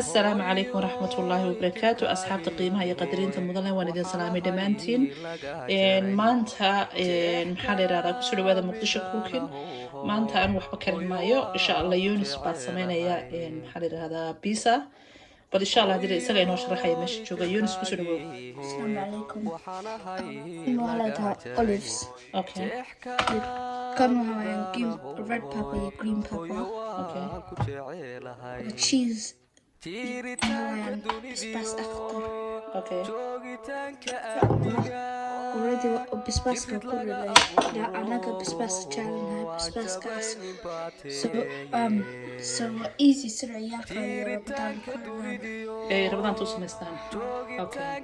Asalaamu calaykum waraxmatullaahi wabarakaatu. Asxaabta qiimaha iyo qadariinta mudan leh, waan idin salaamay dhammaantiin. Maanta maxaa la yihahdaa, kusoo dhawaada Muqdisho Cooking. Maanta aan waxba karin maayo, insha Allah. Yunis baa sameynaya, maxaa la yihahdaa, pizza. Bal insha Allah hadii isaga inoo sharaxaya meesha jooga. Yunis, kusoo dhawow. Asalaamu calaykum. Waxaa leedahay olives. Kan waxa weeyaan green, red pepper iyo green pepper. Cheese waxa weeyaan basbaas akhtar. Already basbaaska ku riday. Anaga basbaas jecelnahay, basbaaskaas. So waa easy sida ciyaalka iyo Ramadaan ku cunaan. Ay Ramadaanta u samaystaan, okay.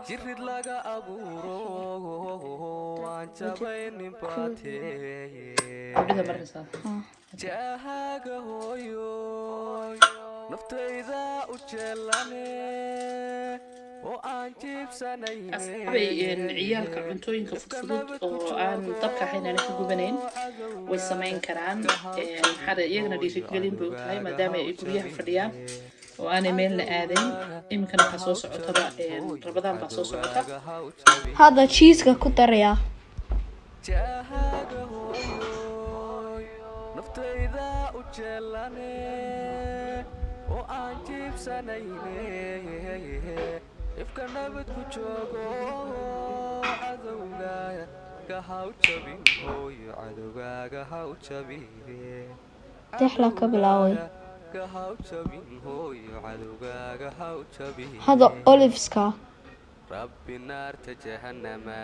Jirid laga abuuro waan jabaynin baatee. Kudhida marinaysaa. Jahaaga hooyoy, naftayda u jeelane oo aan jiibsanayne. Asxaabay, ciyaalka cuntooyinka fudfudud oo aan dabka ahayn, aanan ka gubanayn, way samayn karaan. Maxaa iyagana dhiirigelin bay u tahay, maadaama ay guryaha fadhiyaan oo aanay meelna aadayn. Iminkana waxaa soo socotaba Ramadaan baa soo socota. Hadda cheeseka ku darayaa. Jahaaga hooyoy, naftayda u jeelane oo aan jiibsanayne, ifka nabad ku joogo, cadowgaaga ha u jabin hooyo, cadowgaaga ha u jabin. Dexla ka bilaaway. Ha u jabin hooyo, cadowgaaga ha u jabin. Hadda oliveska. Rabbi naarta jahannama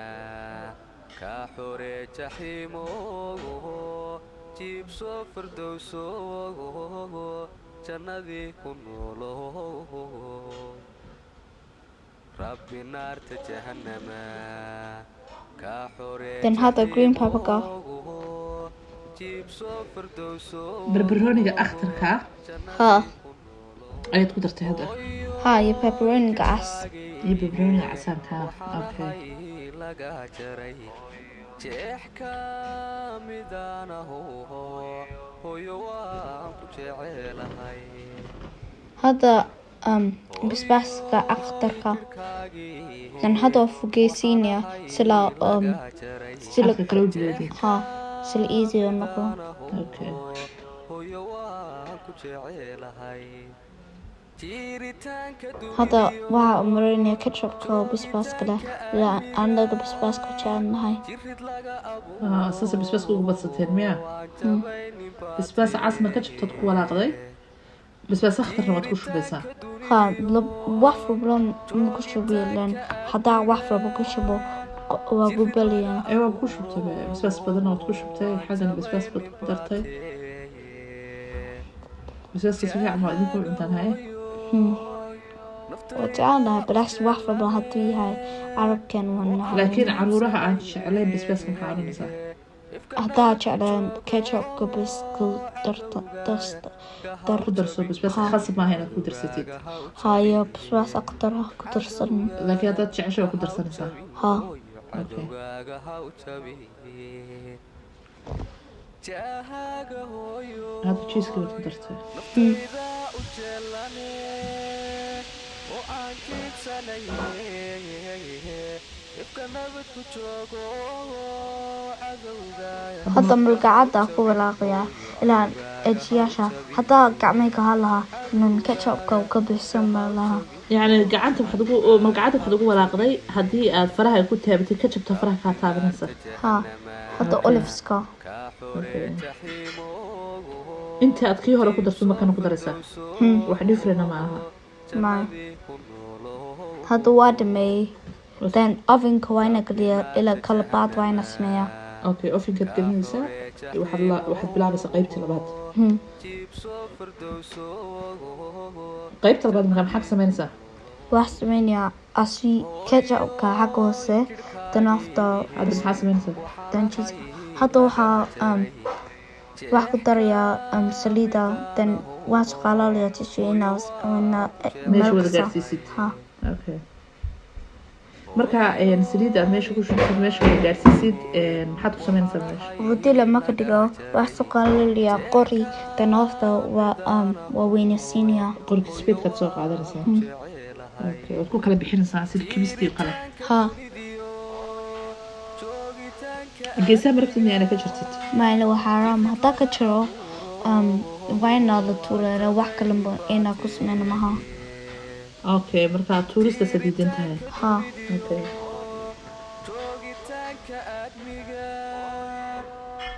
kaa xoree, jaxiimogo jiibso, firdowso jannadii ku noolo. Rabbi naarta jahannama kaa xoree. Then hadda green pepperka. Jiibso firdowso. Barbarooniga akhtarka Ha. ayaad ku dartay hadda? Ha, iyo pepperoniga cas. Iyo barbarooniga casaanka, okay. Laga jaray jeex ka midaanahu, hooyo waan ku jecelahay. Hadda basbaaska akhdarka. Then hadda waa fogeysiinaya sila sila Afka kala bilowday. Ha, sila easy u noqdo. Hooyo waan ku jecelahay jiritaanka. Hadda waxaa marinaya ketchupka oo basbaaska leh, ilaa anaga basbaaska jecelnahay. Jirid laga Ah, saasa basbaaska ugu badsateen miya? Basbaas casna ka jabtood ku walaaqday, basbaas akhtarna waad ku shubaysaa. Ha, wax walba ma ku shubiyo len haddaa wax walba ku shubo waa gubalayaan. Ee waa ku shubtay basbaas badanna waad ku shubtay, xaggana basbaas baad ku dartay. Basbaaska si fiican waa idinku cuntaan haye. Waa jecelnahay balaas wax walba hadduu yahay carabkeen waa nacay. Laakiin caruuraha aan jeclayn basbaaska, maxaa odhanaysaa? Haddaa jecleen ketchupka bas ku darta dasta dar. Ku darso basbaaska, khasab maaha inaad ku darsatid. Hayo, basbaas aqdar ah ku darsan. Laakiin haddaad jeceshay waa ku darsanaysaa. Ha. Okay. Cadowgaaga ha u jabin jahaaga hooyo. Hadda cheeseki baad ku dartay. Naftayda u jeelane oo aan jiibsanayne, ifka nabad ku joogo, cadowgaaga. Hadda malgacada ku walaaqayaa ilaa ejiyaasha. Haddaa gacmayga ha lahaa inan ketchupka ka bixsan ma lahaa. Yacni gacanta waxaad ugu malgacadda waxaad ugu walaaqday, haddii aad faraha ku taabatid ketchupta faraha kaa taabanaysa. Ha, hadda oliveska. Okay. Inta aad kii hore ku darto makana ku daraysaa, wax different ma aha. Ma hadda waa dhameeyey. Then ovenka waa ina geliyaa, ilaa kala baad waa ina sameeyaa. Okay, ovenkaad gelinaysaa, waxaad bilaabaysaa qaybtii labaad. Qaybta labaad markaa maxaa ka sameynaysaa? Waxaa sameynayaa asi ketchupka xagga hoose, then after. Hadda maxaa sameynaysaa? Then cheese. Hadda waxaa wax ku darayaa saliida, then waan soo qalaalaya tissue inaa meesha wada gaarsiisid. Ha. Okay. Marka saliidda aad meesha ku shubtid, meesha wada gaarsiisid, maxaad ku sameynaysaa meesha? Roodhida marka dhigo, wax soo qalaliyaa qori, then after waa weynaysiinayaa. Qorki speedkaad soo qaadanaysaa. Okay, waad ku kala bixinaysaa sida kibistii oo kale. Ha. Geesaha marabtid miyaana ka jirtid? Maayna, waa xaaraam haddaa ka jiro. Waa inaa la tuureera, wax kalenba inaa ku sameyna maha. Okay, marka tuuristaasa diidan tahay. Ha. Okay. Joogitaanka aadmiga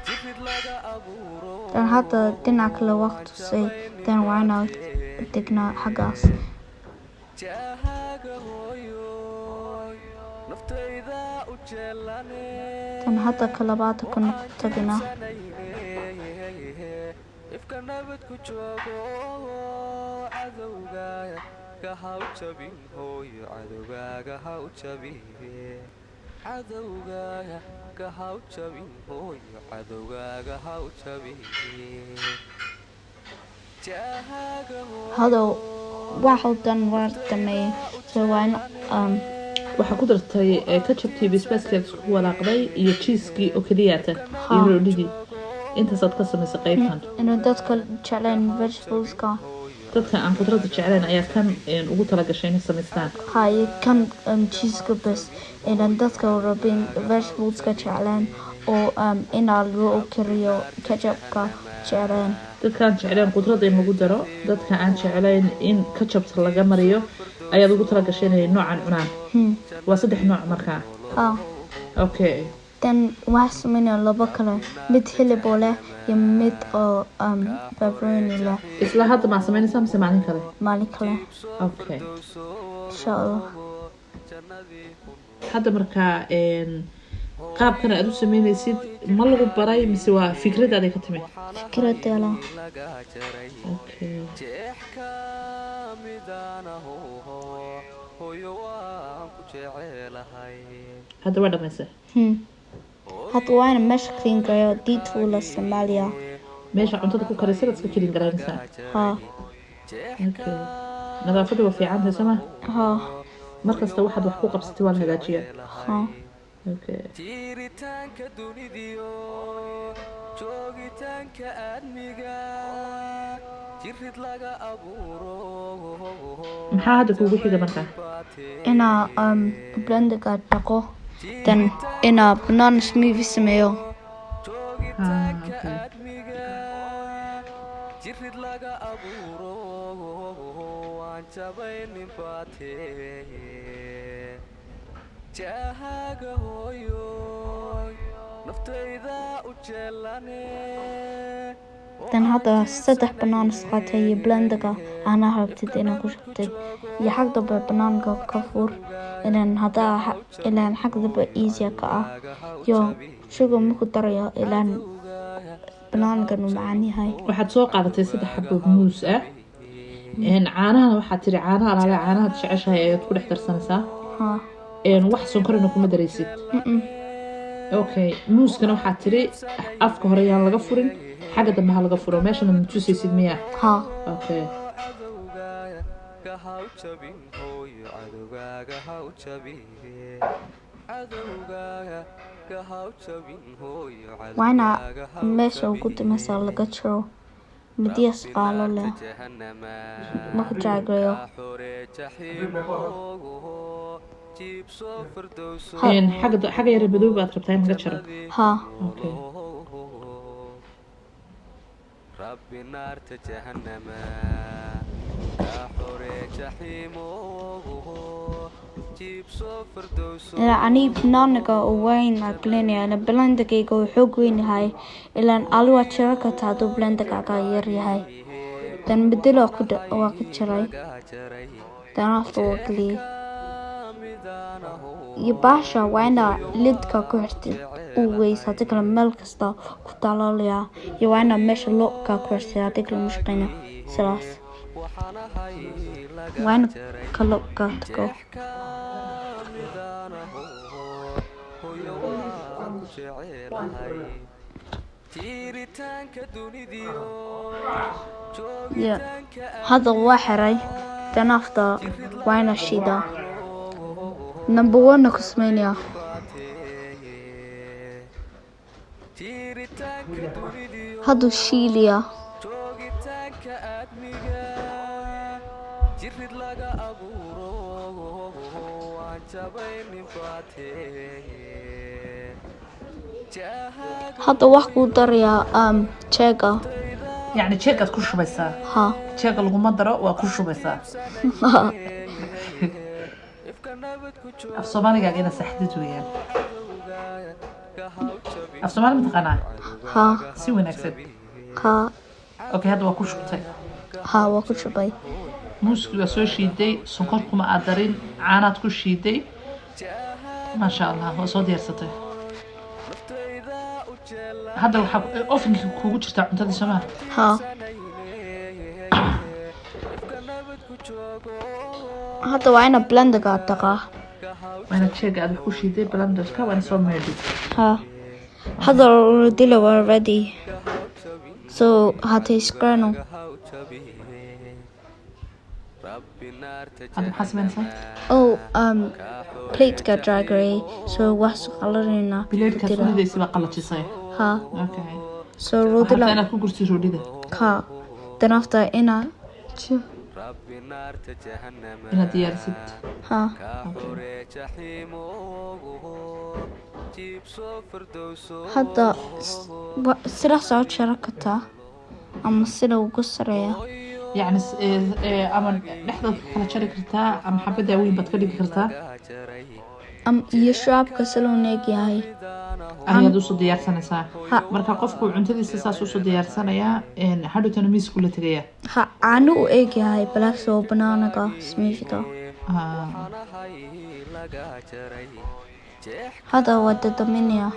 jirid laga abuuro. Then hadda dhinac kale waa ku tusay, then waa inaa degnaa xaggaas. Jahaaga hooyo naftayda u jeelane. Then hadda kalabaada ku tagnaa. Ifka nabad ku joogo, cadowgaaga ha u jabin hooyo, cadowgaaga ha u jabin, cadowgaaga ha u jabin hooyo, cadowgaaga ha u jabin, jahaaga. Hadda wax oo dhan waa dhameeyay, so waa in Waxaa ku dartay ketchupkii, basbaaskii aad isku walaaqday iyo cheesekii oo keliyaata iyo roodhidii. Intaasaad ka samaysay qaybtan. Inuu dadka jeclayn vegetables-ka. Dadka aan khudradda jeclayn ayaa kan ugu talagashay inay samaystaan. Ha, iyo kan cheeseka bas, inaan dadka rabin vegetables-ka jeclayn oo inaa lagu kariyo ketchupka jeclayn. Dadka aan jeclayn khudradda in lagu daro, dadka aan jeclayn in ketchupta laga mariyo ayaad ugu talagashay inay noocan cunaan. Waa saddex nooc markaa. Ha. Okay. Then waxaa sameynaya labo kale, mid hilib oo leh iyo mid oo pepperoni leh. Isla hadda maa samaynaysaa mise maalin kale? Maalin kale. Okay. Insha Allah. Hadda markaa qaabkan aad u sameynaysid ma lagu baray mise waa fikradaaday ka timid? Fikradeela. Okay. Jeex ka midaanaho hooyo waan ku jecelahay. Hadda waa dhamaysay. Hadda waa ina meesha clean gareeyo, Dettol la isticmaalayaa. Meesha cuntada ku karaysa baad iska clean garaynaysaa. Ha. Okay, nadaafadda waa fiican tahay, soo ma? Ha. Mar kasta waxaad wax ku qabsatay waa la hagaajiyaa. Ha. Okay. Jiritaanka dunidiyo joogitaanka aadmiga jirid laga abuuro. Maxaa hadda kuugu xiga markaa? Inaa blenderka dhaqo, then inaa banana smoothie sameeyo. Ah, okay. Aadmiga jirid laga abuuro waan jabaynin baatee, jahaaga hooyo naftayda u jeelane. Then hadda saddex bananas qaatay iyo blenderka aanaa rabtid inaad ku shubtid, iyo xag dambe banaanka ka fur, ilaan haddaa ilaan xag dambe easier ka ah, iyo sugar maku darayo, ilaan banaankan uu macaan yahay. Waxaad soo qaadatay saddex xabo muus ah. Caanahana waxaad tiri caanaha alaale caanahaad jeceshahay ayaad ku dhex darsanaysaa. Ha. Wax sonkorina kuma daraysid. Mm-mm. Okay, muuskana waxaad tiri afka hore yaan laga furin, xagga dambe ha laga furo. Meeshana ma tusaysid miyaa? Ha. Okay. Cadowgaaga ha u jabin hooyo, cadowgaaga ha u jabin, cadowgaaga ha u jabin hooyo. Waa inaa Cadowgaaga ha u meesha ugu dambeysa laga jaro midiya sqaalo leh jahannama marka jaagareeyo. Xore jaxiimo jiibso firdowso. Xagga yare madow baad rabtaa in laga jaro. Ha. Okay. Rabbi naarta jahannama ka xore jaxiimo jiibso firdowso. Ilaa ani banaanaga oo weyn aa gelinaya, ila blenderkayga uu xoog weyn yahay, ilaan ali waa jiro kartaa hadduu blenderkaaga yar yahay. Then bedel waa ku waa ka jaray, then after waa geliyay. Iyo baasha waa inaa lidka ku xirtid uu weys, haddii kale meel kasta ku daloolaya, iyo waa inaa meesha lock-ka ku xirtid, haddii kale ma shaqeynayo. Sidaas waa ina ka lock-ka tago. Midaanaho hooyo waan ku jecelahay jiritaanka dunidiyo Yeah. joogitaanka. Hadda waa xiray, then after waa inaa shiidaa. Number one ku sameynaya. Jiritaanka dunidiyo Hadduu shiiliyaa. Joogitaanka aadmiga jirid laga abuuro aan jabaynin baatee jahaaga. Hadda wax kuu darayaa jeega. Yacni jeegaad ku shubaysaa? Ha. Jeega laguma daro, waa ku shubaysaa. Ifka nabad ku Af soomaaligaaga ina saxdid weeyaan. jooga ha u jabin. Af Soomaali mataqaanaa? Ha. Si wanaagsan? Ha. Okay, hadda waa ku shubtay. Ha, waa ku shubay. Muuskii waa soo shiiday, sonkor kuma aad darin, caanaad ku shiiday, maasha Allah, waa soo diyaarsatay. Naftayda u jeela. Hadda waxaa ovenka kuugu jirtaa cuntadii, soomaa? Ha. Ifka nabad ku joogo. Hadda waa ina blenderga dhaqaa. Waa inaad jeega aad wax ku shiiday blenderka waa ina soo meedhid. Ha, hadda rodila waa ready, so hatay skreno. Ha u jabin, Rabbi naarta. Hadda maxaa samaynaysaa? Oh, plateka dry garey, so wax qalanayna. Bileedkaad ku ridaysa baa qalajisay? Ha. Okay. So waxaa rodila rabtaa inaad ku gurtid roodhida. Ha, then after ina Rabbi naarta jahannama Inaad diyaarisid. Ha. Ka xore jaxiimogo jiibso firdowso. Hadda sidaas oo jara kartaa ama sida ugu sareeya. Yacni ama dhexdaad ka kala jari kartaa ama xabaddaa weyn baad ka dhigi kartaa. Jaray. Iyo shacabka sida uu neegyahay Ayaad usoo diyaarsanaysaa. Ha. Marka qofku cuntadiisa saas usoo diyaarsanayaa, hadhowtana miisku la tegaya. Ha, caano u eegyahay black oo bananaga smoothie. Ah. Waxaanahay laga jaray jeex. Hadda waa dadaminaya,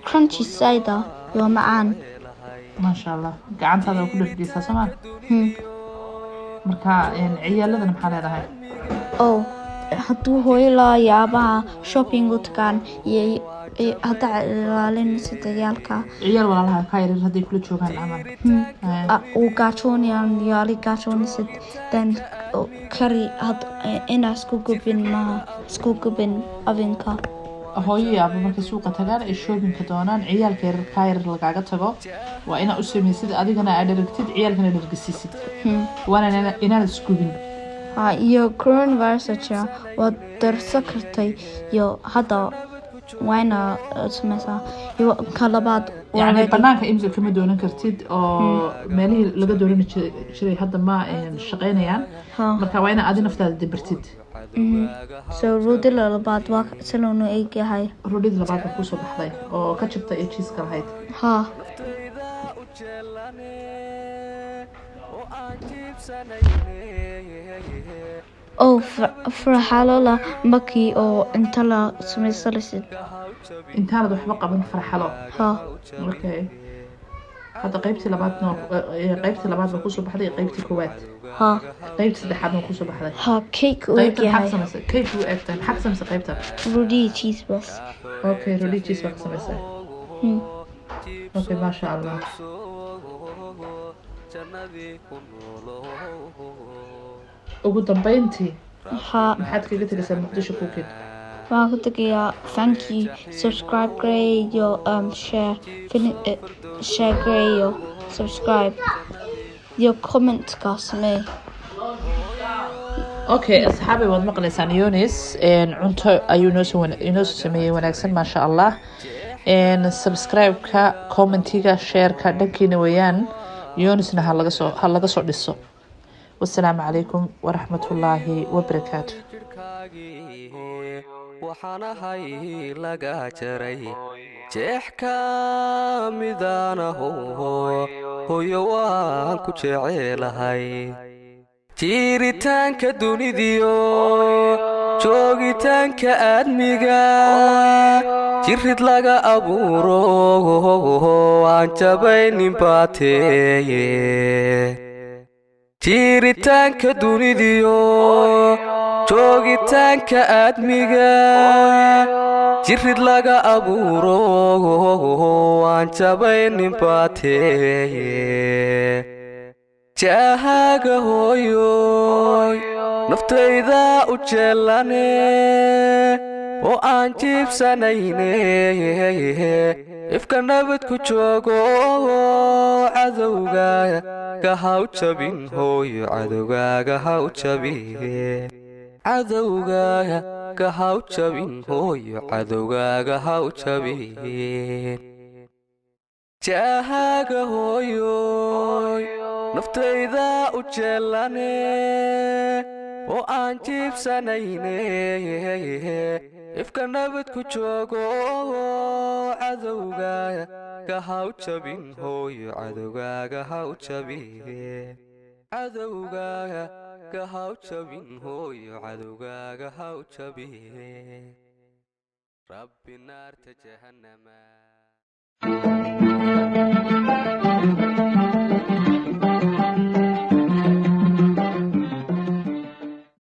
crunchy side iyo macaan. Maasha Allah, gacantaada waa ku dhafgeysaa, soo maa? Marka ciyaaladana maxaa leedahay? Oh, hadduu hooyo laa iyo aabaha shopping u tagaan iyo hadda ilaalinaysa dagaalka. Ciyaal walaalaha ka yaryar hadday kula joogaan camal. Uu gaajoonayaan iyo ali gaajoonaysid, then oh, kari had inaa isku gubin, maaha isku gubin ovenka. Hooyo iyo aaba markay suuqa tagaan ay shoppingka doonaan, ciyaalka yaryar kaa yaryar lagaaga tago, waa inaa u samaysid, adigana aad dheragtid, ciyaalkana dhergasiisid, waana inaanad isgubin. Ha, iyo coronavirus jira, waad darso kartay iyo hadda waa inaa sameysaa iyo ka labaad waa Yani ready. Banaanka imisa kama doonan kartid oo meelihii laga doonan jiray hadda ma shaqaynayaan. Ha. Marka waa inaa adi naftaada dibirtid. So roodila labaad waa siloonu eegyahay. Roodhida labaad baa kusoo baxday oo ka jabta iyo cheeseka lahayd. Ha. Naftayda u jeelane oo aan jiibsanayne. Oh, farxalola markii oo inta la samaysanaysid. Intaanad waxba qaban farxalo. Ha. Okay, hadda qaybtii labaadna qaybtii labaad baa kusoo baxday iyo qaybtii koowaad. Ha. Qaybtii saddexaadna waa kusoo baxday. Ha, cake u Qaybta maxaa ka egyahay. samaysay? Cake u egtahay, maxaa ka samaysay qaybta? Roodhi cheese bas. Okay, roodhi cheese baa ka samaysay. Okay, maasha Allah. Jannadii ku noolo. Ugu dambeyntii, Ha. maxaad kaga tegaysaa Muqdisho Cooking? Waxaan ku tegayaa thank you, subscribe gareeyo, share share gareeyo, subscribe iyo comment-ka samee. Okay, asxaabay, waad maqlaysaan Yunis, cunto ayuu inoo soo sameeyey wanaagsan, maasha Allah. Subscribe-ka, commentiga, share-ka dhankiina weeyaan. Yunisna ha laga soo dhiso. Wasalaamu calaykum waraxmatullaahi wabarakaatu. Jidhkaagii waxaan ahay laga jaray jeex ka midaanaho, hooyo waan ku jecelahay. Jiiritaanka dunidiyo joogitaanka aadmiga jirid laga abuuro aan jabaynin baateeye. Jiiritaanka dunidiyo joogitaanka aadmiga jirid laga abuuro aan jabaynin baateeye. Jahaaga hooyoy. Naftayda u jeelane oo aan jiibsanayne, ifka nabad ku joogo, cadowgaaga ha u jabin hooyo, cadowgaaga ha u jabin, cadowgaaga ha u jabin hooyo, cadowgaaga ha u jabin. Jahaaga hooyoy, naftayda u jeelane oo aan jiibsanayne, ifka nabad ku joogo, cadowgaaga ha u jabin hooyo, cadowgaaga ha u jabin, cadowgaaga ha u jabin hooyo, cadowgaaga ha u jabin. Rabbi naarta jahannama.